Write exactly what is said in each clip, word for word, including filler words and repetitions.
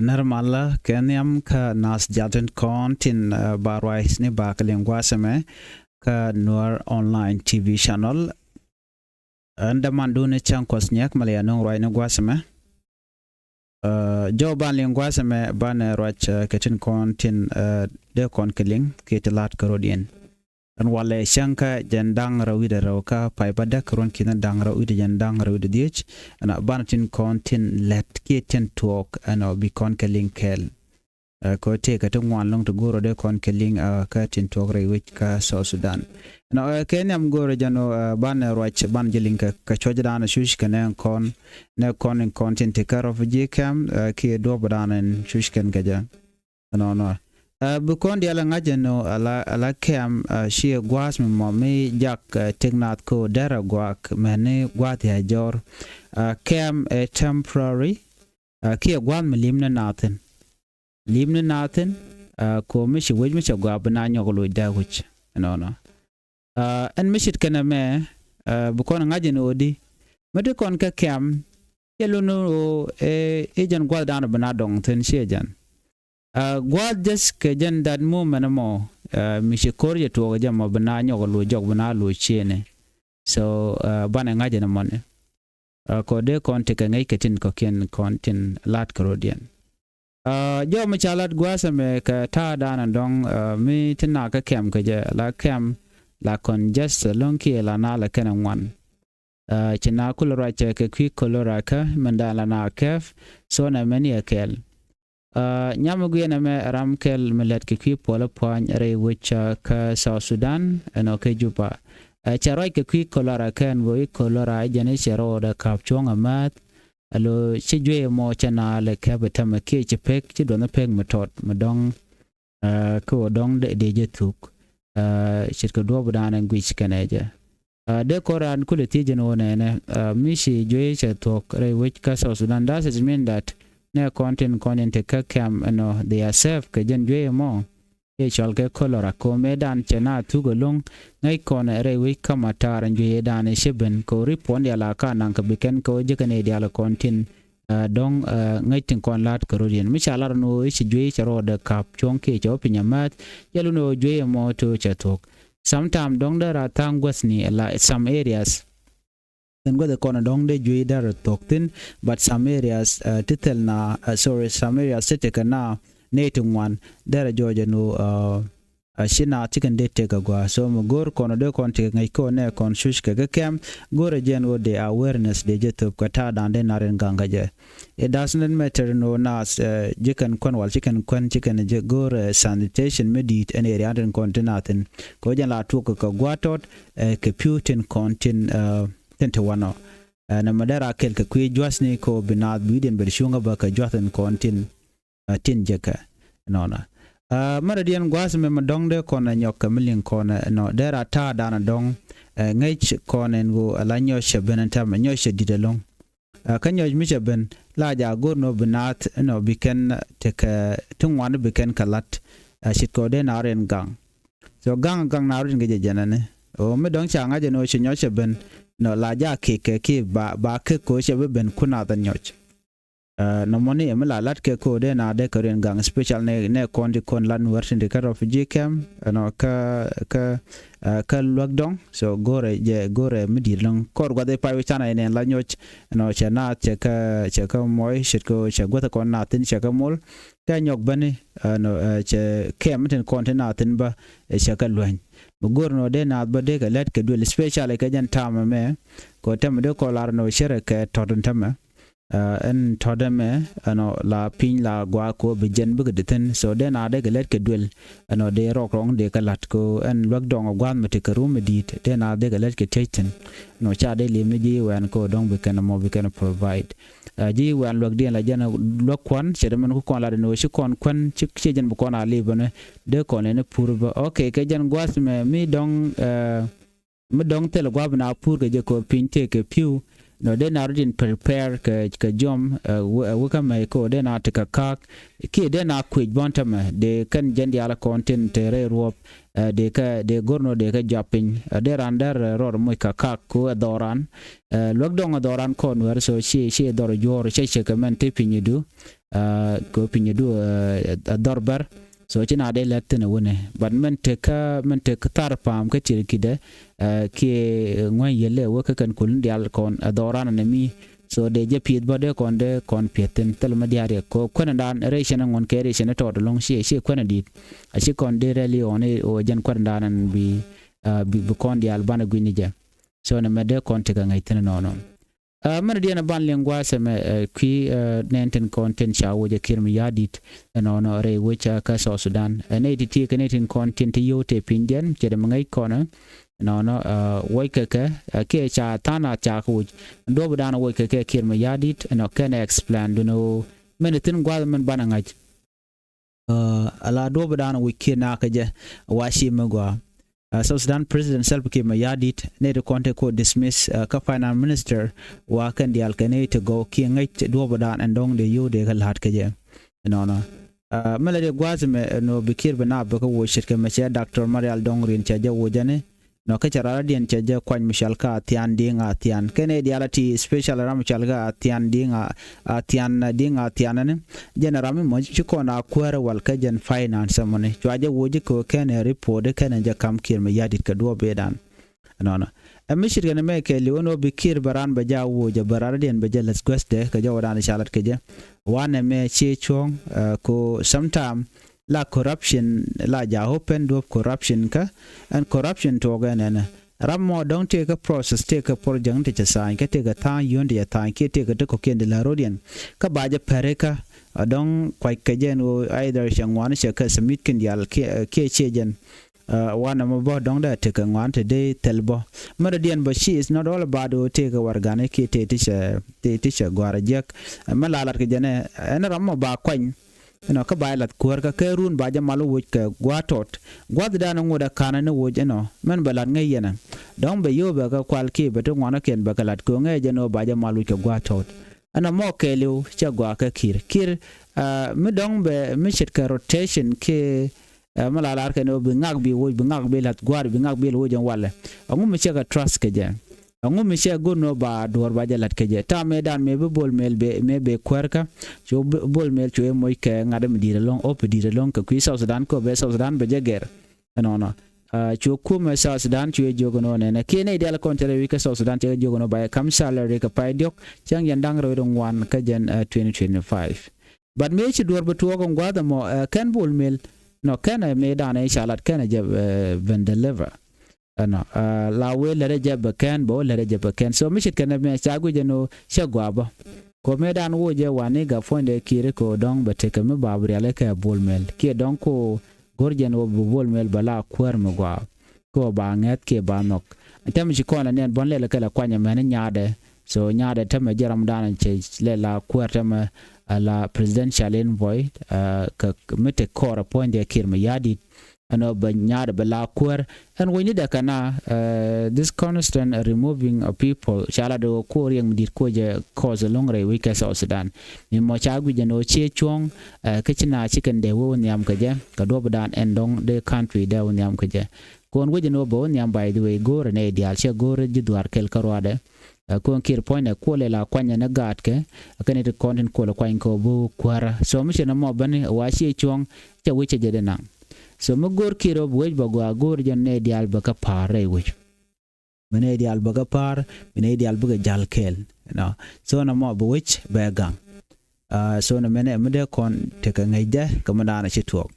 Närmalä kɛ nhiam kä nath ja̱l tin kɔn tin, eh, ba ruac ni ba kɛ liŋ gua̱a̱th ɛmɛ kä Nuer Online T V channel. Ɛn dämandun ni cäŋ Kuɔth Nyiɛk mɛ lɛ ya nöŋ ruac ni gua̱a̱th ɛmɛ. Eh, jɔw ban liŋ gua̱a̱th ɛmɛ banɛ ruac, eh, kɛ tin kɔn tin, eh, dee kɔn kɛ liŋ kiɛ ti la̱t kärɔ̱diɛn. Ɛn walɛ cäŋ kä jɛn da̱ŋ rɛw wi̱cdɛ rɛw kä pay bädäk ruɔ̱n ki̱n da̱ŋ rɛw wi̱cdɛ jɛn da̱ŋ rɛw wi̱cdɛ dhieec. Ɛn a banɛ tin kɔn tin lät kiɛ tin tuɔɔk ɛn ɔ bi kɔn kɛ liŋ kɛɛl. Eh, kɛ ɣöö tëëkɛ ti ŋuan lɔ̱ŋ ti go̱o̱rä dee kɔn kɛ liŋ, eh, kä tin tuɔɔk rɛy wec kä South Sudan. Ɛn ɔ, eh, kɛ nhiam go̱o̱rä jɛn ɔ, eh, banɛ ruac banɛ jɛ liŋ kɛ, kɛ cuɔ̱cdan cuc kɛ nɛ kɔn, nɛ kɔn in kɔn tin ti kä refugee camp, eh, kiɛ duɔ̱ɔ̱pdan in cuc kɛn kɛ jɛ. Ɛnɔnɔ. Eh, bi kɔn diaal ɛ ŋa̱c ɛn ɔ ala, ala camp, eh, ciɛ gua̱a̱th mi mɔ mi jak, eh, tëk naath ko derɛ gua̱a̱k mɛni gua̱a̱th ya jɔr. Eh, camp ɛ temporary, eh, kiɛ gua̱a̱th mi li̱m ni naathin. Li̱m ni naathin, eh, ko mi ci wec mi cɛ gua̱a̱k bi na nyɔk loc dee wec. Ɛnɔnɔ. Eh, ɛn mi cit kɛnɛ mɛ, eh, bi kɔn ŋa̱c ɛn ɣöö di mi ti kɔn kä camp, cɛ lun ɣöö, eh, i̱ jɛn gua̱a̱th da̱a̱n bi na dɔŋ thi̱n ciɛ jɛn. Eh, gua̱a̱th just kɛ jɛn that moment mɔ, eh, mi ci ko̱r jɛ tuɔɔk jɛ mɔ bi na nyɔk loc jɔk bi na loc ciëëni. So, eh, banɛ ŋa̱c ɛn mɔni. Eh, kɔ dee kɔn ti kɛ ŋäc kɛ tin kɔ̱kiɛn kɔn tin la̱t kärɔ̱diɛn. Eh, jɔw mi ca la̱t gua̱a̱th ɛmɛ kɛ ta̱a̱ da̱a̱n ɛn dɔ̱ŋ, eh, mi ti na kä camp kɛ jɛ la camp la kɔn just ɛlɔ̱ŋ kiɛ la na la kɛn ɛ ŋuan. Eh, ci na kulɛ ruacɛ kɛ kui̱ kolora kä min da̱a̱n la na kɛp thonɛ mɛn yɛ kɛɛl. Eh, nyam mi guiɛn ɛmɛ ram kɛl mi lɛt kɛ kui̱ puɔl pua̱ny rɛy wec, eh, kä South Sudan ɛn ɔ kɛ Juba. Eh, cɛ ruac kɛ kui̱ kolora kɛn go̱ i̱ kolora i̱ jɛn i̱ cɛ rɔɔdɛ ka̱p cuɔ̱ŋ ɛmääth. Alo ci juey mɔ cɛ na lɛ kɛp ɛ tämɛ kiɛ ci pek ci duɔth ni pek mi tɔt mi dɔ̱ŋ. Eh, kä wä dɔ̱ŋ dee, dee jɛ thuk. Eh, ce̱tkɛ duɔ̱ɔ̱p dan ɛn guic kɛnɛ jɛ. Eh, dee kɔn raan kulɛ thiec jɛn wä nɛnɛ, eh, mi ci juey cɛ thuɔ̱k rɛy wec kä South Sudan, does it mean that nɛ kɔn tin kɔn in te kä camp ɛnɔ they are safe kɛ jɛn juey mɔ? I̱ cɔl kɛ kolora ko mëë dan cɛ na thuk ɛlɔ̱ŋ ŋäc kɔn rɛy wec kä matar ɛn juey dan i̱ cɛ ben ko ri puɔ̱n diaal a ka naŋ kɛ bi kɛn kɛ wä jɛ kɛn i̱ diaal kɔn tin, eh, dɔ̱ŋ, eh, ŋäc tin kɔn la̱t kärɔ̱diɛn. Mi ca lar ni ɣöö i̱ ci juey cɛ rɔɔdɛ ka̱p cuɔ̱ŋ kiɛ cɛ wä piny amääth, jɛ lun ɣöö juey ɛmɔ to cɛ thuɔ̱k. Sometime dɔ̱ŋ dee ra tha̱a̱ŋ guäthni la some areas. Then guäth kɔn dɔ̱ŋ dee juey dee ra thuɔ̱k thi̱n, but some areas, eh, ti thil na, eh, sorry, some areas ti tekɛ na nɛy ti ŋuan dee ra jɔɔcɛ ni ɣöö, eh, a ci naath cikɛn dee tek a gɔaa. So mi go̱o̱r kɔn dee kɔn tek ŋäc kɔn nɛ kɔn cuc kɛ kä camp, go̱o̱rɛ jɛn ɣöö dee awareness dee jɛ thöp kɛ ta̱a̱ da̱a̱n dee nar in gaŋ kä jɛ. It does not matter no naath, eh, ji̱ kɛn kuän wal cikɛn kuän cikɛn jɛ go̱o̱r, eh, sanitation mi di̱i̱t ɛn area tin kɔn tin a thi̱n. Kɛ ɣöö jɛn la tuɔk kɛ gua̱a̱t tɔt, eh, kɛ pi̱w tin kɔn tin, eh, tin ti wanɔ. Eh, nɛ mɛ dee ra kɛl kɛ kui̱ jua̱thni kɛ ɣöö bi naath bi wi̱diɛn bɛ cuŋä bä kɛ jua̱th in kɔn tin, eh, tin jekɛ nɔnɔ. Eh, mɛrɛ diɛn gua̱a̱th mɛ mɛ dɔ̱ŋ dee kɔn ɛ nyɔk kɛ mi liŋ kɔn ɛ nɔ dee ra ta̱a̱ da̱a̱n ɛ dɔ̱ŋ, eh, ŋäc kɔn ɛn ɣöö ɛ la nyɔc cɛ ben ɛn tɛmɛ nyɔc cɛ di̱t ɛlɔ̱ŋ. Eh, kä nyɔc mi cɛ ben la jaak go̱r nɔ bi naath nɔ bi kɛn tekɛ ti ŋuan bi kɛn kɛ la̱t, eh, ce̱tkɛ ɣöö dee na rɛn gaŋ. So gaŋ gaŋ na rɛn kɛ jɛ jɛnɛni. Ɣöö mi dɔ̱ŋ ca ŋa̱c ɛn ɣöö ci nyɔc cɛ ben nɔ la jaak kek kɛ ki ba, ba kek kɛ ɣöö cɛ bi ben ku naath ɛn nyɔc. Eh, nɔmɔni ɛmɛ la lat kɛ ko̱o̱dɛ na dee kɛ riɛn gaŋ special nɛ, nɛ kɔn di kɔn lat ni wär tin di kä refugee camp, ɛnɔ kä, kä, eh, kä luäk dɔŋ. So go̱rɛ jɛ, go̱rɛ mi di̱i̱t lɔŋ kɔr guath i̱ pay wi̱c canɛ inɛn la nyɔc. Ɛnɔ cɛ naath cɛ kä, cɛ kä mɔy ce̱tkɛ cɛ guäth kɔn naath thi̱n cɛ kä mol. Kɛ nyɔk bäni, ɛnɔ, eh, cɛ camp tin kɔn tin naath thi̱n bä, eh, cɛ kä luäny. Mi go̱r nɔ dee naath bä dee kɛ lät kɛ duël special kɛ jɛn ta̱a̱m ɛmɛ. Kɛ tɛmɛ dee kɔn lar nɔ cärɛ kɛ tɔt in tɛmɛ. Eh, ɛn tɔ̱t ɛmɛ ɛnɔ la piny la gua̱a̱k kɛ ɣöö bi jɛn bikɛ di thi̱n. So dee na dee kɛ lät kɛ duël ɛnɔ dee rɔk rɔŋ dee kɛ la̱t kɛ ɣöö ɛn luäk dɔŋ ɛ gua̱a̱th mi ti kɛ rum mi di̱i̱t dee na dee kɛ lät kɛ tiec thi̱n. Ɛnɔ ca dee lim ni ji̱ wɛn kɛ ɣöö dɔŋ bi kɛn ɛmɔ bi kɛn provide. Eh, ji̱ wɛn luäk diɛn la jɛn luäk kuan cɛ dee mɛn ku kɔn lat ɛn ɣöö ci kɔn kuän ci, ci jɛn bi kɔn a lip ɛnɔ dee kɔn ɛn pur bä. Ok, kɛ jɛn gua̱a̱th mɛ mi dɔŋ, eh, mi dɔ̱ŋ thil gua̱a̱p na pur kɛ jɛ kɛ piny tëëkɛ pi̱w Nɔ dee na rɔ̱diɛn prepare kɛ, kɛ jɔm, ɛ, wä, ɛ, wä kä mɛy kɛ ɣöö dee na tekɛ ka̱a̱k kiɛ dee na kuëc bɔn tämɛ dee kɛn jɛn diaal kɔn tin te rɛy ruɔ̱p, ɛ, dee kɛ, dee go̱r nɔ dee kɛ jɔap piny. Ɛ, dee ran dɛr, ɛ, rɔɔd moc kɛ ka̱a̱k kɛ ɣöö ɛ dhɔran. Ɛ, luäk dɔ̱ŋ ɛ dhɔran kɔn wär, so ci, ci dhɔr juɔ̱ɔ̱r cɛ cɛ kɛ mɛn te piny idu. Ɛ, kɛ ɣöö piny idu, ɛ, ɛ dhɔr bär. So ci na dee lɛt thin ɛ wunɛ. But mɛn tekä, mɛn tek thar pa̱a̱m kä tiɛt kidɛ, ɛ, kiɛ ŋuäny yɛlɛ wä kä kɛn kulni diaal kɔn ɛ dhɔran ɛn mi. So dee jɛ pi̱eth bä dee kɔn, dee kɔn pi̱eth thin thil mi diaal riɛk. Kɛ ɣöö kuänɛ dan rɛy cɛn ɛ ŋuɔ̱n kɛ rɛy cɛn ɛ tɔɔt ɛlɔ̱ŋ ci, ci kuänɛ di̱i̱t. A ci kɔn dee rɛl i̱ ɣɔn i̱ ɣöö jɛn kuänɛ dan ɛn bi, ɛ, bi, bi kɔn diaal banɛ gui̱ni jɛ. So nɛ mɛ dee kɔn tekɛ ŋäc thin ɛnɔnɔ. Ɛ, mɛn diɛn ɛ ban liŋ gua̱a̱th ɛmɛ, ɛ, kui̱, ɛ, nɛn tin kɔn tin ca woc ɛ Kiir Mayardit ɛnɔnɔ rɛy wec, ɛ, kä South Sudan. Ɛ, nɛy ti ti kɛ nɛy tin kɔn tin ti yio̱w te pinydiɛn, ce̱t ɛmɛ ŋäc kɔn, ɛ, ɛnɔnɔ, ɛ, woc kɛ kɛ, ɛ, kiɛ ca tha̱a̱ŋ a ca kɛ woc. Duɔ̱p dan woc kɛ kɛ Kiir Mayardit, ɛnɔ kɛn ɛ explain dun ɛ ɣöö mɛn ɛ thi̱n gua̱a̱th mɛn banɛ ŋa̱c. Ɛ, ala duɔ̱p dan wi̱c kiɛ nakä jɛ wa ci mi gɔaa. Ɛ, South Sudan President Salva Kiir Mayardit nɛy ti kɔn te ko dismiss, ɛ, kä finance minister wa kɛn diaal kɛ nɛy ti gɔw kiɛ ŋäc duɔ̱p dan ɛn dɔ̱ŋ dee yio̱w dee kɛ la̱t kɛ jɛ. Ɛnɔnɔ. Ɛ, mi la dee gua̱a̱th mɛ, ɛ, nɔ bi Kiir bi na bɛ kɛ woc ce̱tkɛ mɛ cɛ Doctor Marial Dɔŋ Riɛn cɛ jɛ woc jɛn i̱ nɔ kä cɛ rara diɛn cɛ jɛ kuany mi cɔal kä Athian Diŋ Athian. Kɛn ɛ diaal a ti special ram mi cɔal kä Athian Diŋ a, Athian Diŋ Athian ɛn. Jɛn ram mi mɔ ci kɔn a kuäär wal kä jɛn finance mɔni. Cua jɛ woc kɛ kɛn ɛ report kɛn ɛ jɛ kam Kiir Mayardit kɛ duɔ̱ɔ̱p ëëdan. Ɛnɔnɔ. Ɛ mi ce̱tkɛ ni mɛ kɛ li̱w ɛn ɣöö bi Kiir bɛ raan bɛ jɛ a woc ɛ bɛ rara diɛn bɛ jɛ läth guäthdɛ kɛ jɔwä dan ca lat kɛ jɛ. Wanɛ mɛ ciɛ cuɔ̱ɔ̱ŋ, ɛ, ko sometime la corruption la ja open duɔ̱p corruption kä ɛn corruption tuɔɔk ɛn ɛn. Ram mɔ dɔ̱ŋ tëëkä process tëëkä project ti cɛ sign kä tëëkä tha̱a̱ŋ yio̱n ti cɛ tha̱a̱ŋ kiɛ tëëkä ti kɔ̱kiɛn ti la ro̱diɛn. Kä ba jɛ pɛr ikä, ɛ, dɔ̱ŋ kuac kɛ jɛn ɣöö either cɛ ŋuan cɛ kɛ submit kin diaal kiɛ, ɛ, kiɛ ciɛ jɛn. Ɛ, wanɛ mɔ bä dɔ̱ŋ dee tëëkä ŋuan ti dee thil bä. Mɛ rɔ diɛn bä ci is not all about ɣöö tëëkä warɛgani kiɛ tëë ti cɛ, tëë ti cɛ gua̱a̱r jiäk. Ɛ, mɛ la lat kɛ jɛn ɛ, ɛn ram mɔ ba kuany. Inɔ kä ba jɛ lath kuäär kä kɛ run ba jɛ mal woc kɛ gua̱a̱th tɔt. Gua̱a̱th dan ŋot ɛ ka̱n ni woc inɔ mɛn bɛ la̱t ŋäc yɛn ɛ. Dɔ̱ŋ bɛ yio̱w bɛ kɛ kual kiɛ bɛ ti ŋuanäkiɛn bɛ kɛ la̱t kɛ ɣöö ŋäc jɛ ni ɣöö ba jɛ mal woc kɛ gua̱a̱th tɔt. Ɛnɔ mɔ kɛɛliw cɛ gɔaa kä Kiir. Kiir, ɛ, mi dɔ̱ŋ bɛ mi ce̱tkɛ rotation kiɛ, ɛ, mi la lar kɛn ɣöö bi ŋak bi woc bi ŋak bi la̱th gua̱a̱r bi ŋak bi woc ɛn walɛ. Ɛŋu mi cɛ kɛ trust kɛ jɛ? Ɛŋu mi cɛ go̱r ni ɣöö ba duɔ̱ɔ̱r ba jɛ la̱t kɛ jɛ? Ta̱a̱ mëëdan mëë bi Bol Mel mëë bëë kuäärkä. Cu Bol Mel cu ëë moc kɛ ŋa̱t mi di̱i̱t ɛlɔ̱ŋ, ɣöö pi di̱i̱t ɛlɔ̱ŋ kɛ kui̱ South Sudan kɛ ɣöö bɛ South Sudan bɛ jɛ gɛr. Ɛnɔnɔ. Aa, cu kumɛ South Sudan cu ëë jiök ɛn ɣöö nɛnɛ kiɛ nɛy diaal kɔn te rɛy wi̱c kä South Sudan cɛ kɛ jiök ɛn ɣöö ba jɛ ka̱m salary kɛ pay diɔ̱k cäŋ yɛn da̱ŋ rɛw wi̱cdɛ ŋuan kä jɛn, aa, twenty twenty-five. But mëë ci duɔ̱ɔ̱r bi tuɔɔk ɛn gua̱a̱th ɛmɔ, aa, kɛn Bol Mel. Nɔ kɛn ɛ mëëdan ɛ ca lat kɛn ɛ jɛ, aa, ben deliver. Ɛnɔ, aa, la wee lät ɛ jɛ bɛ kɛn bɛ wä lät ɛ jɛ bɛ kɛn. So mi ce̱tkɛ nɛmɛ ca guic ɛn ɣöö cɛ gɔaa bä. Kɛ ɣöö mëëdan woc ɛ wani gap puɔ̱nydɛ Kiir kɛ ɣöö dɔ̱ŋ bɛ tekɛ mi ba bi rialikä Bol Mel kiɛ dɔ̱ŋ kɛ ɣöö go̱r jɛ ɛn ɣöö bi Bol Mel bɛ la kuäär mi gɔaa. Kɛ ɣöö ba ŋɛ̈th kiɛ ba nhɔk. Täämɛ ci kɔn la niɛn bä lɛl kɛ la kuany ɛmɛn nyaadɛ. So nyaadɛ täämɛ jɛ ramdan cɛ lɛl la kuäär täämɛ, aa, la presidential envoy, aa, kɛ mi te kɔɔr ɛ puɔ̱nydɛ Kiir Mayardit. Ɛn ɣöö bɛ nyaadɛ bɛ la kuäär. Ɛn wecni dɛ kɛn a, ɛ, this constant removing of people ca lat ɣöö kuɔɔr riɛk mi di̱i̱t kuɔc ɛ cause ɛlɔ̱ŋ rɛy wec kɛ South Sudan. Mi mɔ ca guic ɛn ɣöö ciɛ cuɔ̱ŋ, ɛ, kä ci na ci kɛn dee wee wä nhiam kɛ jɛ kɛ duɔ̱pdan ɛn dɔ̱ŋ dee country dee wä nhiam kɛ jɛ. Kɔn wec ɛn ɣöö bɛ wä nhiam, by the way, go̱o̱rɛ nɛy diaal cɛ go̱o̱rɛ ji̱ dhuaar kɛl kä ruaadɛ. Ɛ, kɔn Kiir puɔ̱nydɛ kuɔlɛ la kuany ɛn ɛ gaatkɛ, ɛ, kɛn it kɔn tin kuɔlɛ kuany kɛ ɣöö bi kuäärä. So mi cɛ nɔmɔ bäni wa ciɛ cuɔ̱ŋ cɛ wec cɛ jɛ dee naŋ. So mi go̱o̱r Kiir ɣöö bi wec bɛ gɔaa, go̱o̱r jɛn nɛy diaal bɛ kɛ pa̱a̱r rɛy wec. Bi nɛy diaal bɛ kɛ pa̱a̱r, bi nɛy diaal bikɛ ja̱l kɛɛl, you know. So nɔmɔ bi wec bɛ gaŋ. Aa, so nɛ mɛnɛ mi dee kɔn tekɛ ŋäcdɛ kɛ mi daanɔ ci tuɔɔk.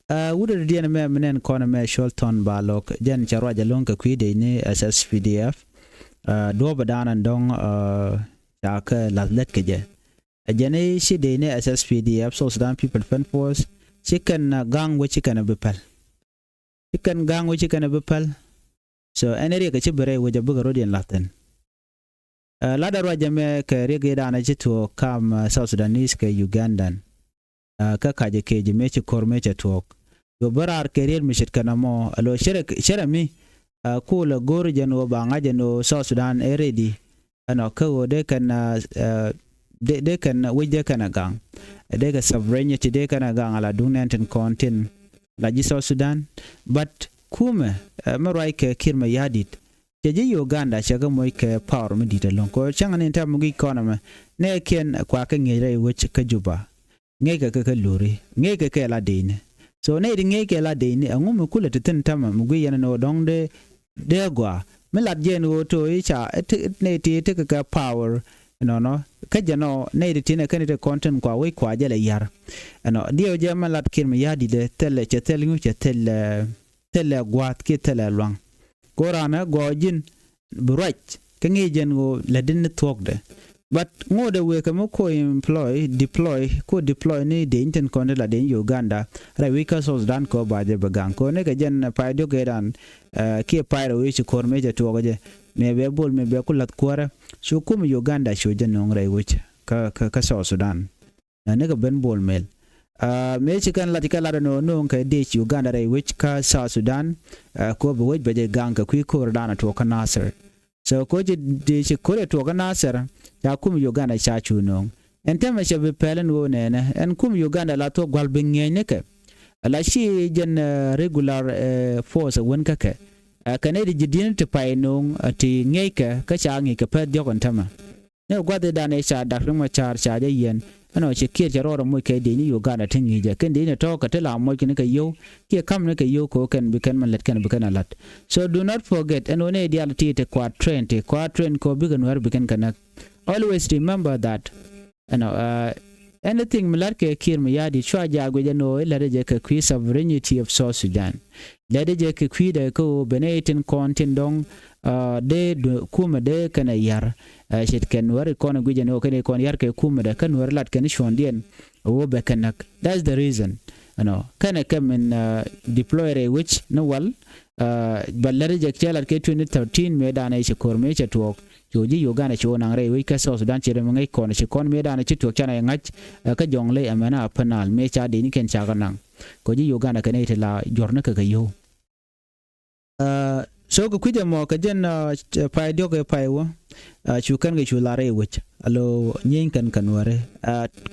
Aa, wut rɔ diɛn mɛ mi nɛn kɔn mɛ Col Thɔn Balɔk, jɛn cɛ ruac ɛlɔ̱ŋ kɛ kui̱ dec ni S S P D F. Aa, duɔ̱ɔ̱p ɛ daanɔ dɔ̱ŋ, aa, ca kɛ la̱th lät kɛ jɛ. Ɛ jɛn i̱ ci dec ni S S P D F, South Sudan People Defense Force, ci kɛn, aa, ga̱ŋ wec ci kɛn ɛ bi päl. Ci kɛn ga̱ŋ wec ci kɛn ɛ bi päl. So ɛn ɛ riɛk ɛ ci bi rɛy wec ɛ bikɛ rɔ̱diɛn la̱th thi̱n. Ɛ, latdä ruac ɛmɛ kɛ riɛk i̱ daanɛ ci tuɔɔk kam, ɛ, South Sudanese kɛ Ugandan. Ɛ, kä kac ɛ kec mëë ci ko̱r mëë cɛ tuɔɔk. Yo bä raar kɛ riet mi ce̱tkɛ nɔmɔ ɛ lo̱ cärɛ, cärɛ mi, ɛ, kulɛ go̱o̱r jɛn ɣöö ba ŋa̱c ɛn ɣöö South Sudan ɛ ready. Ɛnɔ kä ɣöö dee kɛn dee kɛn wec dee kɛn a gaŋ, dee kɛ sovereignty dee kɛn a gaŋ a la duŋ nɛn tin kɔn tin la ji̱ South Sudan. But kumɛ mi ruac kɛ Kiir Mayardit, cɛ ji̱ Uganda cɛ kɛ moc kɛ power mi di̱t ɛlɔ̱ŋ kɛ cäŋ ni tɛm mi guic kɔn ɛmɛ. Nɛ kiɛn kua kɛ ŋi̱eec rɛy wec kä Juba, ŋi̱eec kɛ kɛ kɛ luri, ŋi̱eec kɛ kɛ la dee ni. So nɛ ti ŋi̱eec kɛ la dee ni ɛŋu mi kulɛ ti thi̱n tɛmɛ mi guic yɛn ni ɣöö dɔ̱ŋ dee dee gɔaa mi lat jɛn ɣöö to̱ i̱ ca nɛ ti ti kɛ kɛ power. Nɔnɔ kä jɛ nɔ nɛ ti ti nɛ kɛn ti kɔn tin kua wec kua jɛ lɛ yar. Ɛnɔ diɛw jɛ mɛ lat Kiir Mayardit dɛ thilɛ cɛ thil ŋu cɛ thil thilɛ gua̱a̱th kiɛ thilɛ luaŋ. Ko raan ɛ gɔɔ ji̱n bi ruac kä ŋi̱i̱c jɛn ɣöö lät di ni thuɔ̱kdɛ. But ŋot ɛ wëë kɛ mi ko employ deploy ko deploy ni deny tin kɔn ti la deny Uganda rɛy wi̱c kä South Sudan kɛ ɣöö ba jɛ bi gaŋ kɛ ɣöö ni kɛ jɛn pay diɔ̱k ëëdan kiɛ pay rɛw wi̱c ci ko̱r mëë cɛ tuɔɔk jɛ mëë bɛ bol mëë bɛ ku la̱th kuäärä. Cu kum Uganda cu jɛ nöŋ rɛy wi̱c kä kä South Sudan. Ɛ nikɛ ben Bol Mel. Mëë ci kɛn lat kɛ lat ɛn ɣöö nööŋ kɛ dec Uganda rɛy wec kä South Sudan. Ɛ kɔ bi wec bɛ jɛ gaŋ kɛ kui̱ ko̱r dan a tuɔɔk kä Nasir. So kɔ ci dec ko̱r ɛ tuɔɔk kä Nasir ca kum Uganda ca cu nööŋ. Ɛn tɛmɛ cɛ bi pɛl ɛn ɣöö nɛɛnɛ ɛn kum Uganda la thuɔ̱k gua̱l bi ŋi̱eec nikɛ. Ala ci jɛn regular force ɛ wän kä kɛ. Ɛ kɛn ɛ di ji̱ di̱n ti pay nööŋ ti ŋi̱eec kɛ kä ca ŋi̱i̱c kɛ pɛth diɔ̱k ɛn tɛmɛ. Ni gua̱dhi dan ɛ ca Dak Riek Machar ca jɛ yiɛn. Ɛnɔ cɛ Kiir cɛ rɔɔdɛ moc kɛ diec ni Uganda ti ŋi̱i̱cɛ kɛn diec ni tɔ̱ kɛ ti la moc kɛ ni kɛ yio̱w kiɛ ka̱m ni kɛ yio̱w kɛ ɣöö kɛn bi kɛn mɛ lät kɛn bi kɛn a la̱t. So do not forget ɛn ɣöö ni diaal ti ti kua train ti kua train kɛ ɣöö bikɛ Nuɛr bi kɛn kɛ näk. Always remember that. Ɛnɔ anything mi la̱t kɛ Kiir Mayardit cua jaak guic ɛn ɣöö i̱ la̱t jɛ kɛ kui̱ sovereignty of South Sudan. Lɛt jɛ kɛ kui̱dɛ kä ɣöö benɛ i̱ tin kɔn tin dɔ̱ŋ dee kumɛ dee kɛnɛ ya̱r. Ce̱tkɛ Nuäri kɔn gui̱cɛ ni ɣöö kɛnɛ kɔn ya̱r kɛ kumɛ dɛ kä Nuäri lat kɛn cuɔ̱ndiɛn ɣöö bɛ kɛ näk. That's the reason. Ɛnɔ kɛnɛ kɛ min deploy rɛy wec ni wal. Bɛ lɛt jɛ cɛ lat kɛ twenty thirteen mëë danɛ cɛ ko̱r mëë cɛ tuɔɔk. Cu ji̱ Uganda cu naŋ rɛy wec kä South Sudan ci rɛm ŋäc kɔn ci kɔn mëë danɛ ci tuɔɔk canɛ ŋa̱c. Kä jɔ̱ŋ ley ɛmɛn a Upper Nile mëë ca dee ni kɛn ca kɛ naŋ. Kɔ ji̱ Uganda kɛ nɛy ti la juɔ̱rni kɛ kɛ yio̱w. So kɛ kui̱c ɛmɔ kɛ jɛn pay diɔ̱k ɛ pay wä. Cu kɛn kɛ cu lar i̱ wec alo nyieeny kɛn kɛ Nuäri.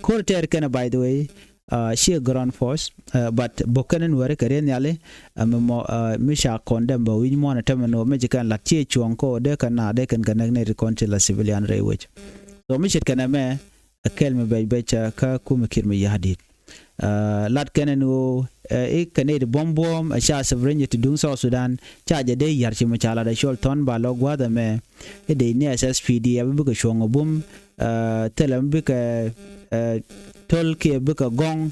Ko̱r tɛɛr kɛn by the way. Ciɛ ground force but bok kɛn Nuäri kɛ rieth nhiali. Mɛ mɔ mi ca kɔn dɛm bä wi̱c muɔ̱ɔ̱n ɛ tämɛ nɔ mi ci kɛn lat ciɛ cuɔ̱ŋ kɔ dee kɛn na dee kɛn kɛ näk nɛy ti kɔn ci la civilian rɛy wec. So mi ce̱tkɛ nɛmɛ ɛ kɛl mi bɛc bɛc kä kumɛ Kiir Mayardit. Lat kɛn ɛn ɣöö i̱ kɛ nɛy ti buɔ̱m buɔ̱ɔ̱m ɛ ca sovereignty ti duŋ South Sudan ca jɛ dee ya̱r ci mi ca lat ɛ cɔl thɔ̱n ba lɔ gua̱a̱th ɛmɛ. I̱ dee ni SSPDF bikɛ cuɔ̱ŋ ɛ bum. Thilɛ mi bikɛ to̱l kiɛ bikɛ gɔ̱ŋ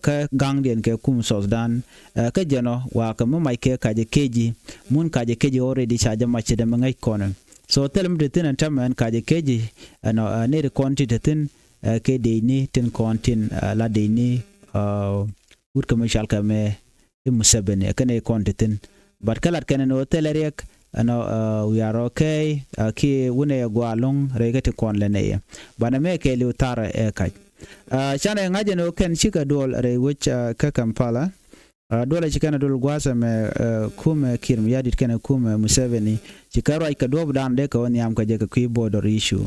kä ga̱ŋdiɛn kɛ kum South Sudan. Kä jɛn ɔ wakä mi mac kɛ kacɛ keci mun kacɛ keci already ca jɛ mac ci dee mi ŋäc kɔn. So thilɛ mi te thi̱n ɛn tämɛ ɛn kacɛ keci ɛnɔ nɛy ti kɔn ti te thi̱n. Kɛ dec ni tin kɔn tin la dec ni wut kɛ mi cɔal kɛ mɛ i̱ Museveni kɛn i̱ kɔn ti thi̱n. But kä lat kɛn ɛn ɣöö thilɛ riɛk ɛnɔ we are okay. Kiɛ wunɛ yɛ gua̱a̱ lo̱ŋ rɛy kä ti kɔn lɛ nɛy yɛ banɛ mɛ kɛ li̱w thar ɛ kac. Canɛ ŋa̱c ɛn ɣöö kɛn cikɛ duɔl rɛy wec kä Kampala. Duɔlɛ ci kɛn a duɔl gua̱a̱th ɛmɛ kumɛ Kiir Mayardit kɛnɛ kumɛ Museveni ci kɛ ruac kɛ duɔ̱ɔ̱pdan dee kɛ wä nhiam kɛ jɛ kɛ kui̱ border issue.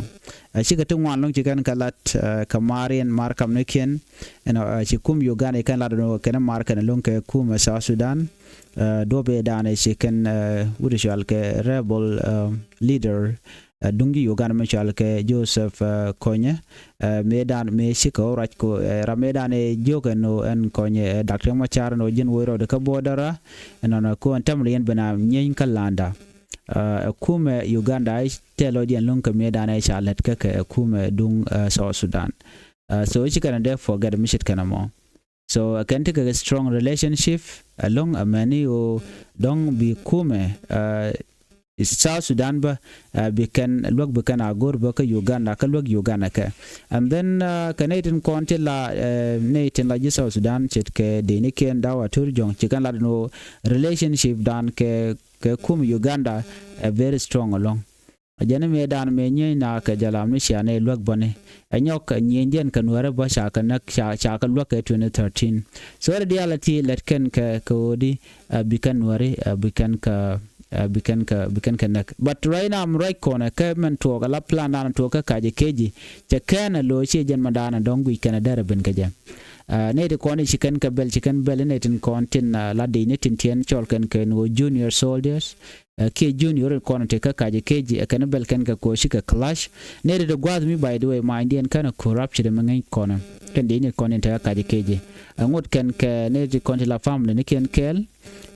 Cikɛ ti ŋuan lo̱ŋ ci kɛn kɛ lat kɛ mariɛn mar kamnikiɛn. Ɛnɔ ci kum Uganda ci kɛn lat ɛn kɛn mar kɛn lo̱ŋ kɛ kumɛ South Sudan. Duɔ̱ɔ̱p ëëdan ci kɛn wut cual kɛ rebel leader. Duŋ ji̱ Uganda mi cɔal kɛ Joseph Kony. Mëëdan mëë cikɛ ɣöö ruac ko ram mëëdan ɛ jiök ɛn ɣöö ɛn Kony ɛ Dak Riek Machar ɛn ɣöö ji̱n woc rɔɔdɛ kä border. Ɛnɔnɔ ko ɛn tämɛ yɛn ben a nyieeny kä landa. Ɛ kumɛ Uganda tɛl ɔ jiɛn luŋ kɛ mëëdan ɛ ca lät kä kɛ ɛ kumɛ duŋ South Sudan. So cikɛ nɛ dee forget mi ce̱tkɛ nɛ mɔ. So kɛn ti kɛ strong relationship ɛlɔ̱ŋ ɛmɛni ɣöö dɔ̱ŋ bi kumɛ South Sudan bä bi kɛn luäk bi kɛn a go̱r bä kä Uganda kä luäk Uganda kɛ. And then kɛ nɛy tin kɔn ti la nɛy tin la ji̱ South Sudan ce̱tkɛ dee ni kiɛn daw a tur jɔ̱ŋ ci kɛn lat ni ɣöö relationship dan kɛ kɛ kum Uganda ɛ very strong ɛlɔ̱ŋ. Jɛn mëëdan mëë nyieny na kɛ jɛ lam ni cia nɛy luäk bäni. Ɛ nyɔk ɛ nyieny jɛn kɛ Nuäärä bä ca kɛ näk ca ca kɛ luäk kɛ twenty thirteen. So rɛ diaal ɛ ti lɛt kɛn kɛ kɛ ɣöödi ɛ bi kɛn Nuääri ɛ bi kɛn kɛ Bi kɛn kɛ, bi kɛn kɛ näk. But right now mi ruac kɔnɛ kɛ mɛn tuɔɔk ala plan dan tuɔɔk kä Kaji Keji. Cɛ kɛn ɛ lo̱ ci jɛn mɛ dan dɔ̱ŋ guic kɛn ɛ dɛr ɛ ben kɛ jɛ. Nɛy ti kɔn i̱ ci kɛn kɛ bɛl, ci kɛn bɛl inɛ tin kɔn tin la dec ni tin tiɛn cɔl kɛn kɛ ni wä junior soldiers. Kiɛ junior in kɔn ti kä Kaji Keji ɛ kɛn bɛl kɛn kɛ koci kɛ clash. Nɛy ti ti gua̱th mi, by the way, ma indiɛn kɛn ɛ corruption mi ŋäc kɔn. Kɛn dec ni kɔn in ti kä Kaji Keji ɛ ŋot kɛn kɛ nɛy ti kɔn ti la family ni kiɛn kɛɛl.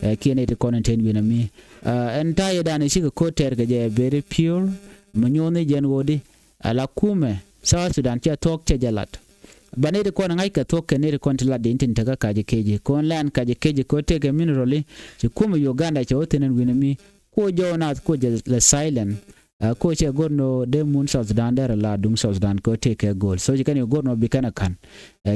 Kiɛ nɛy ti kɔn in ti ɛn wi̱n ɛ mi ɛn ta̱yɛ dan i̱ cikɛ ko̱t tɛɛr kɛ jɛ very pure. Mi nyo̱o̱n ni jɛn ɣöödi ala kumɛ South Sudan cɛ thuɔ̱k cɛ jɛ lat. Ba nɛy ti kɔn ŋa̱ckɛ thuɔ̱k kɛ nɛy ti kɔn ti lat di̱n tin tekä Kaji Keji. Kɔn lɛn Kaji Keji kɛ tekɛ mineral i̱ ci kumɛ Uganda cɛ wä thi̱n ɛn wi̱n ɛ mi. Kuɔ jɔw nath kuɔ jɛ lɛ silent. Kuɔ cɛ go̱r nɔ dee mun South Sudan dee rɛ la duŋ South Sudan kɛ tekɛ go̱l. So ci kɛn i̱ go̱r nɔ bi kɛn ɛ ka̱n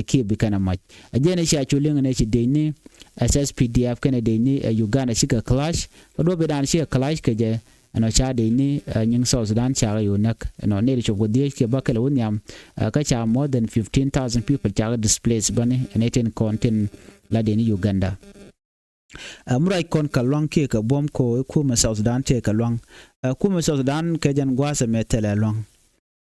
kiɛ bi kɛn ɛ mac. Ɛ jɛn i̱ cia cu liŋ nɛ ci dec ni S S P D F kɛn ɛ dec ni ɛ Uganda cikɛ clash. Kä duɔ̱p i̱ dan cikɛ clash kɛ jɛ. Ɛnɔ ca dec ni nyiŋ South Sudan cakɛ yo̱o̱ näk. Ɛnɔ nɛy ti cop kɛ dhieec kiɛ bäkɛl wä nhiam. Kä ca more than fifteen thousand people cakɛ displace bäni ɛn ɛ tin kɔn tin la dec ni Uganda. Ɛ mi ruac kɔn kɛ luaŋ kiɛ kɛ buɔ̱m ko i̱ kumɛ South Sudan tëë kɛ luaŋ. Ɛ kumɛ South Sudan kɛ jɛn gua̱a̱th ɛmɛ thilɛ luaŋ.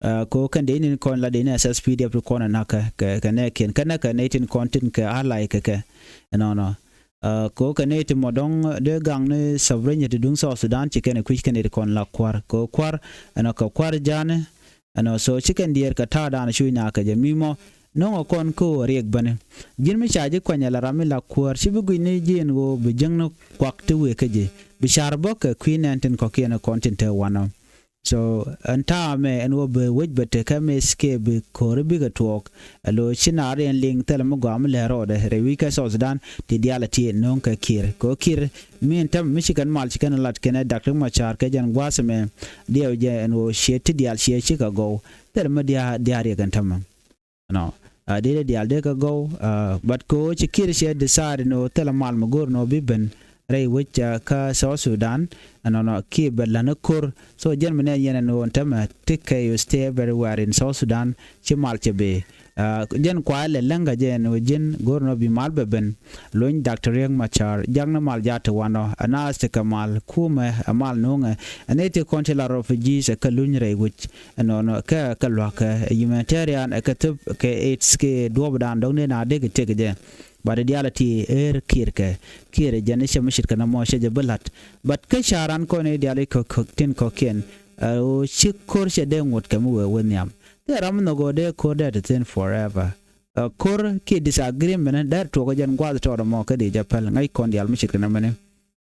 Ɛ ko kɛn dee ni kɔn la dee ni S S P D F ti kɔn ɛ nakä kɛ kɛ nɛɛkiɛn kɛ nɛkɛ nɛy tin kɔn tin kɛ alay kɛ kɛ. Ɛnɔnɔ. Ɛ ko kɛ nɛy ti mɔ dɔ̱ŋ dee gaŋ ni sovereignty duŋ South Sudan ci kɛn ɛ kui̱c kɛn nɛy ti kɔn la kua̱r ko kua̱r. Ɛnɔ kɛ kua̱r ja̱a̱ni. Ɛnɔ so ci kɛn diɛɛr kɛ ta̱a̱ da̱a̱n cuc nakä jɛ mi mɔ. No̱ŋ ɛ kɔn kä wä riɛk bäni. Ji̱n mi ca ji̱ kuany ala ram mi la kuäär ci bi guic ni ji̱ ɛn ɣöö bi jäŋni kuak ti wëë kä ji̱ bi ca̱r bä kɛ kui̱ nɛn tin kɔ̱kiɛn ɛ kɔn tin te wanɔ. So ɛn ta̱a̱ mɛ ɛn ɣöö bi wec bɛ tekä mɛ thikɛ bi ko̱ri bikɛ tuɔɔk. Ɛ lo̱ ci naar yɛn liŋ thilɛ mi gɔaa mi lɛr rɔɔdɛ rɛy wi̱c kä South Sudan ti diaal ɛ ti no̱o̱ŋ kɛ Kiir kɛ ɣöö Kiir mi ɛn täämɛ mi ci kɛn mal ci kɛn lat kɛn ɛ Dak Riek Machar kɛ jɛn gua̱a̱th ɛmɛ. Diɛw jɛ ɛn ɣöö ciɛ ti diaal ciɛ cikɛ gɔw. Thilɛ mi diaal diaal riɛk ɛn täämɛ. Ɛnɔ a dee dee diaal dee kä gɔw. But kɛ ɣöö ci Kiir cɛ decide ni ɣöö thilɛ mal mi go̱o̱r ni ɣöö bi ben rɛy wec kä South Sudan. Ɛnɔnɔ kiɛ bɛ la̱n ɛ ko̱r. So jɛn mi nɛ yɛn ɛn ɣöö ɛn täämɛ ti kɛ yu stay everywhere in South Sudan. Ci mal cɛ bee jɛn kuay lɛ läŋ kä jɛ ɛn ɣöö ji̱n go̱o̱r ni ɣöö bi mal bɛ ben. Lony Dak Riek Machar jak ni mal jaat ti wanɔ ɛ naath ti kɛ mal kumɛ ɛ mal nuŋɛ. Ɛn ɛ ti kɔn ti la refugees ɛ kä luny rɛy wec. Ɛnɔnɔ kɛ kɛ lua̱kɛ ɛ humanitarian ɛ kɛ thöp kɛ aids kɛ duɔ̱ɔ̱pdan dɔ̱ŋ ni na dee kɛ tëk jɛ. But diaal ti ëër Kiir kɛ Kiir jɛn i̱ cɛ mi ce̱tkɛ nɔmɔ cɛ jɛ bi la̱t. But kä ca̱ran kɔn i̱ diaal i̱ kɔ̱k tin kɔ̱kiɛn ɛ ɣöö ci ko̱r cɛ dee ŋot kɛ mi wee wee nhiam. Thil ram mi nhɔk ɣöö dee ko̱r dee ti thi̱n forever. Ɛ ko̱r kiɛ disagreement dee tuɔɔk jɛn gua̱a̱th tɔɔt ɛmɔ kä dee jɛ päl ŋäc kɔn diaal mi ce̱tkɛ nɔmɔni.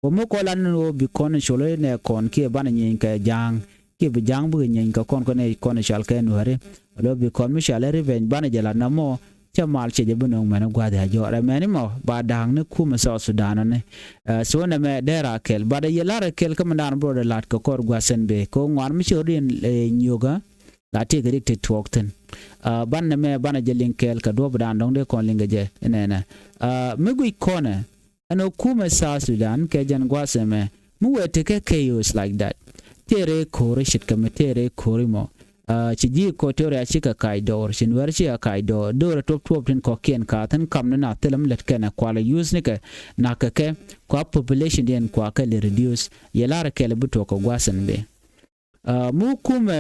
Wä mi kɔn lan ni wä bi kɔn col nɛ kɔn kiɛ banɛ nyieeny kɛ ja̱a̱ŋ kiɛ bi ja̱a̱ŋ bikɛ nyieeny kɛ kɔn kɔn ɛ kɔn cɔal kɛ nuääri. Wä bi kɔn mi cɔal ɛ revenge banɛ jɛ lat nɔmɔ. Cɛ mal cɛ jɛ bi nöŋ mɛn gua̱a̱th ya jɔɔr ɛ mɛn imɔ ba da̱a̱ŋ ni kumɛ South Sudan ni. So nɛ mɛ dee ra kɛl bat ɛ yɛ lar ɛ kɛl kä mɛ daan bro dee lat kɛ kɔr gua̱a̱th sɛn bee kɛ ŋuan mi cɛ rot yɛn nyiokä. La tëëkɛ rik ti tuɔɔk thi̱n. Banɛ mɛ banɛ jɛ liŋ kɛɛl kɛ duɔ̱p dan dɔ̱ŋ dee kɔn liŋ kɛ jɛ inɛnɛ. Mi guic kɔnɛ ɛn ɔ kumɛ South Sudan kɛ jɛn gua̱a̱th ɛmɛ mi wee tekɛ chaos like that. Tëë rɛy ko̱ri ce̱tkɛ mi tëë rɛy ko̱ri mɔ. Ci ji̱ Equatoria cikɛ kac dɔɔr ci nuɛr cikɛ kac dɔɔr do̱rɛ tuɔp tuɔp tin kɔ̱kiɛn ka thi̱n kam ni na thilɛ mi lät kɛnɛ kualɛ use ni kɛ. Nak kɛ kɛ kua population diɛn kua kɛ lɛ reduce yɛ lar kɛl bi tuɔk kɛ gua̱a̱th ɛn bee. Mi wä kumɛ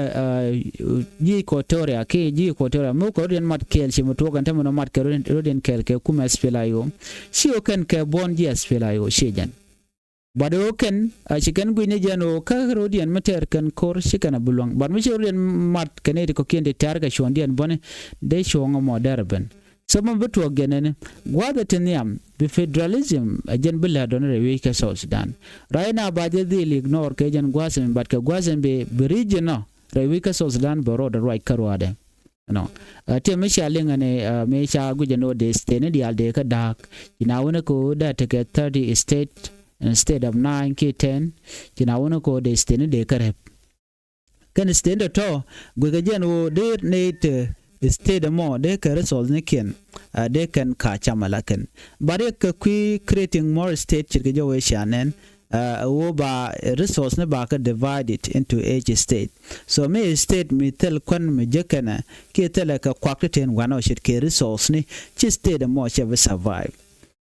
ji̱ Equatoria kiɛ ji̱ Equatoria mi wä kɛ rot yɛn mat kɛɛl ci mi tuɔɔk ɛn tämɛ nɔ mat kɛ rot yɛn kɛɛl kɛ kumɛ S P L A I O. Ci wä kɛn kɛ buɔ̱n ji̱ S P L A I O ci jɛn. Bat wä kɛn ci kɛn gui̱c ni jɛn wä kä rot yɛn mi tɛɛr kɛn ko̱r ci kɛn a bi luäŋ bat mi ci rot yɛn mat kɛ nɛy ti kɔ̱kiɛn ti tɛ̈r kɛ cuɔ̱ɔ̱ŋdiɛn buɔ̱ni. Dee cuɔ̱ɔ̱ŋ ɛmɔ dɛr ɛ ben. So mɛn bi tuɔɔk jɛn ɛn gua̱a̱th ɛ ti nhiam bi federalism ɛ jɛn bi lɛ̈t dɔ̱n rɛy wi̱c kɛ South Sudan. Right now ba jɛ dhil ignore kɛ jɛn gua̱a̱th ɛn bat kɛ gua̱a̱th ɛn bi bi region ɔ rɛy wi̱c kɛ South Sudan bɛ rɔɔdɛ ruac kä ruaadɛ. Nɔ ti mi cia liŋ ɛn mi ca guic ɛn ɔ dee state ni diaal dee kä da̱a̱k. Ci na wuni kɛ wä dee tekɛ thirty state instead of nine kiɛ ten. Ci na wuni kɛ wä dee state ni dee kä rɛp. Kɛn state tɔ̱tɔ̱ guikɛ jɛn ɣöö dee nɛy te state ɛmɔ dee kɛ resource ni kiɛn. Dee kɛn ka cam ala kɛn. But yɛ kɛ kui̱ creating more state ce̱tkɛ jɔwɛ cia nɛn. Ɣöö ba resource ni ba kɛ divided into each state. So mi state mi thil kuän mi jek kɛnɛ kiɛ thilɛ kɛ kuak ti ten wanɔ ce̱tkɛ resource ni ci state ɛmɔ cɛ bi survive.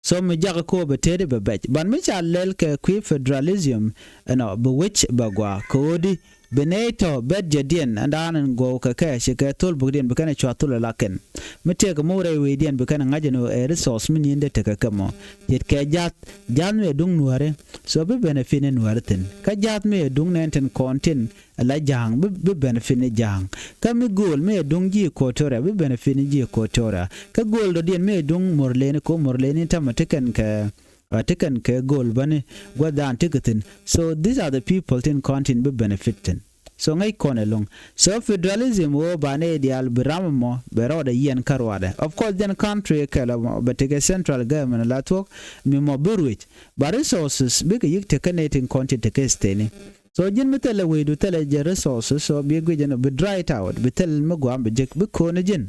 So mi jakä kɔ bɛ tëëdi bɛ bɛc. But mi ca lɛl kɛ kui̱ federalism, ɛnɔ, bɛ wec bɛ gɔaa kɛ ɣöö di bi nɛy tɔ̱ bɛt jɛ diɛn ɛn daan ɛn gɔw kɛ kɛ ci kɛ thol bukdiɛn bi kɛn ɛ cua thol ɛ la kɛn. Mi tëëkɛ mi wä rɛy wecdiɛn bi kɛn ɛ ŋa̱c ɛn ɣöö ɛ resource mi ni̱n dee tekɛ kɛ mɔ. Ce̱tkɛ ja̱th, ja̱th mi ɛ duŋ nuääri. So bi benefit ni nuääri thi̱n. Kä ja̱th mi ɛ duŋ nɛn tin kɔn tin la ja̱a̱ŋ, bi, bi benefit ni ja̱a̱ŋ. Kä mi gööl mi ɛ duŋ ji̱ Equatoria, bi benefit ni ji̱ Equatoria. Kä gööl dɔ̱diɛn mi ɛ duŋ Murleni, ko Murleni tamɛ ti kɛn kɛ, uh, ti kɛn kɛ gööl bäni gua̱th daan ti kɛ thi̱n. So these are the people tin kɔn tin bi benefit thi̱n. So ŋäc kɔn ɛlɔ̱ŋ. So federalism ɣöö ba nɛy diaal bi ram ɛmɔ bɛ rɔɔdɛ yiɛn kä ruaadɛ. Of course, jɛn country kɛl ɛmɔ bɛ tekɛ central government la thuɔ̱k mi mɔ bi ruec. Ba resources bikɛ yi̱k tekä nɛy tin kɔn tin tekä stateni. So ji̱n mi thilɛ wecdu thilɛ jɛ resources, so bi guic ɛn bi dry it out, bi thil mi guam bi jek bi ko̱n ji̱n.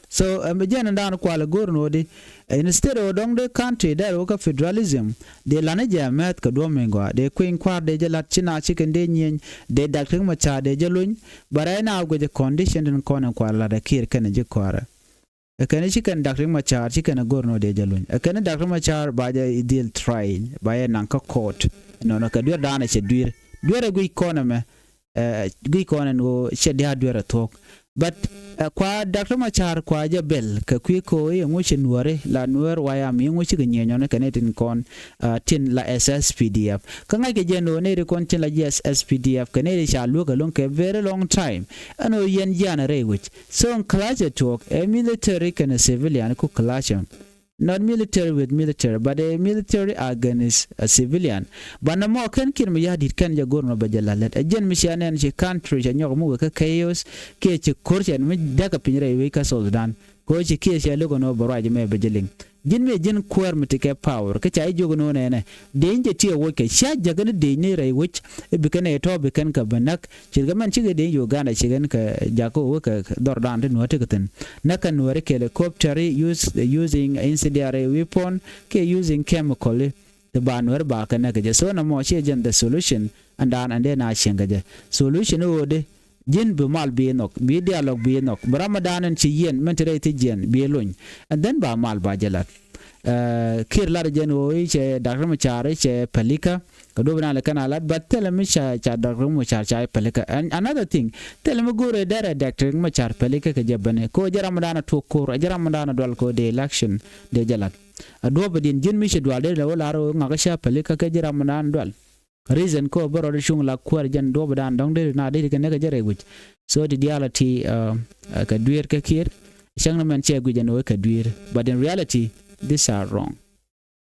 So ɛm bi jɛn ɛn daan kual ɛ go̱r ni ɣöö di, instead ɣöö dɔ̱ŋ dee country dee rɛ wä kä federalism, dee la̱t ni jɛ mɛth kɛ duɔ̱m mi gɔaa, dee kui̱ny kua̱r dee jɛ la̱t ci na ci kɛn dee nyieny, dee Doctor Riek Machar dee jɛ luny. But right now guic ɛ condition tin kɔn in kual lat ɛ Kiir kɛn ji̱ kua̱rɛ. Ɛ kɛn ci kɛn Doctor Riek Machar ci kɛn ɛ go̱r ni ɣöö dee jɛ luny. Ɛ kɛn Doctor Riek Machar ba jɛ dhil trial, ba jɛ naŋ kä court. Nɔnɔ kɛ duer daanɛ cɛ duer. Duer ɛ guic kɔn ɛmɛ, ɛ, guic kɔn ɛn ɣöö cɛ dia̱a̱ duer ɛ thuɔ̱k. But, ɛ, kua Doctor Riek Machar kua jɛ bɛl kɛ kui̱ ko̱ i̱ ɛŋu ci nuääri la nuäär wayam i̱ ɛŋu cikɛ nyieny ɔni kɛ nɛy tin kɔn, ɛ, tin la S S P D F. Kä ŋa̱ckɛ jɛ ɛn ɣöö nɛy ti kɔn tin la ji̱ S S P D F kɛ nɛy ti ca luäk ɛlɔ̱ŋ kɛ very long time. Ɛn ɣöö yɛn jianɛ rɛy wec. So clash ɛ tuɔɔk ɛ military kɛnɛ civilian ku clash ɛ. Not military with military, but a military against a civilian. But nɔmɔ kɛn Kiir Mayardit kɛn jɛ go̱r nɔ bɛ jɛ la̱t lät. Ɛ jɛn mi cia nɛn ci country cɛ nyɔk mi wek kä chaos kiɛ ci ko̱r cɛ mi däk kɛ piny rɛy wec kä South Sudan. Kɛ ɣöö ci Kiir cɛ lo̱k ɛn ɣöö bɛ ruac mɛ bɛ jɛ liŋ. Ji̱n mi ji̱n kuäär mi ti kɛ power kä ca ji̱ jiök ɛn ɣöö nɛnɛ. Dee ji̱n jɛ ti ɛ woc kɛ cia jäk ɛn dee ji̱n ni rɛy wec. I̱ bi kɛn ɛ tɔ̱ bi kɛn kɛ bɛ näk. Ce̱tkɛ mɛn cikɛ dee ji̱ Uganda cikɛn kɛ jakä wä kɛ dhɔrdan ti nuääri ti kɛ thi̱n. Näk kɛ nuääri kɛ helicopter, use, using incendiary weapon, kɛ using chemical. Ti ba nuääri ba kɛ näk kɛ jɛ. So nɔmɔ ciɛ jɛn the solution. Ɛn daan ɛn dee na cieŋ kɛ jɛ. Solution i̱ ɣöö di ji̱n bi mal bi nhɔk, bi dialogue bi nhɔk, bi ram mi daan ɛn ci yiɛn mɛn ti rɛy thi jiɛn bi luny. And then ba mal ba jɛ lat. Ɛ, Kiir lar jɛn ɣöö i̱ cɛ Doctor Machar i̱ cɛ pälikä. Kɛ duɔ̱p dan lɛ kɛn a lat, but thilɛ mi ca, ca Doctor Machar ca pälikä. And another thing, thilɛ mi go̱o̱rɛ dɛrɛ Doctor Machar pälikä kɛ jɛ bäni. Kɛ ɣöö jɛ ram mi daan a tuɔk ko̱r, jɛ ram mi daan a dual kɛ ɣöö dee election dee jɛ lat. A duɔ̱p diɛn ji̱n mi ci dual dee lɛ wä lar ɣöö ŋakä ca pälikä kɛ jɛ ram mi daan dual. Reason kɔ bä rɔɔdɛ cuŋ la kuäär jɛn duɔ̱ɔ̱p dan dɔ̱ŋ dee na dee kɛ näk kɛ jɛ rɛy wi̱c. So ti diaal a ti, uh, uh, kɛ dueer kɛ Kiir. Cäŋ ni mɛn cɛ guic ɛn ɣöö kɛ dueer. But in reality, these are wrong.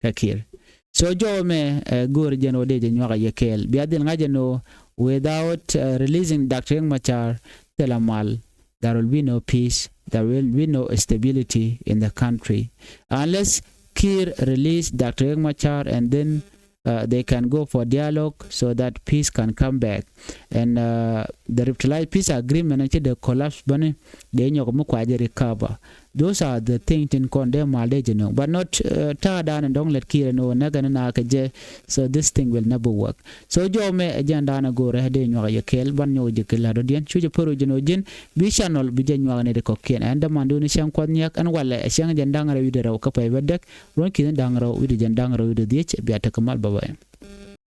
Kɛ Kiir. So jɔwä mɛ, uh, go̱o̱r jɛn ɣöö dee jɛ nyuak a yɛ kɛɛl. Bia dhil ŋa̱c ɛn ɣöö without, uh, releasing Doctor Riek Machar, thilɛ mal, there will be no peace, there will be no stability in the country. Unless Kiir release Doctor Riek Machar and then, uh, they can go for dialogue so that peace can come back. And, uh, the revitalized peace agreement ci dee collapse bäni dee nyɔk mi kua jɛ recover. Those are the things tin kɔn dee mal dee jɛ nöŋ. But not, uh, ta̱a̱ dan in dɔ̱ŋ lät Kiir in ɣöö näk ɛn na kɛ jɛ. So this thing will never work. So jɔw mɛ ɛ jɛn da̱a̱n ɛ go̱o̱rɛ dee nyuak ɛ yɛ kɛɛl ban nyɔk ji̱ kɛ la̱t dɔ̱diɛn. Cu jɛ pär wi̱c jɛn ɣöö ji̱n bi channel bi jɛ nyuak ɛ nɛy ti kɔ̱kiɛn. Ɛn dämandun cäŋ kuɔth nyiak ɛn walɛ ɛ cäŋ jɛn da̱ŋ rɛw wi̱cdɛ rɛw kä pay bä däk. Ruɔ̱n ki̱n da̱ŋ rɛw wi̱cdɛ jɛn da̱ŋ rɛw wi̱cdɛ dhiec. Bia tekɛ mal, bye bye.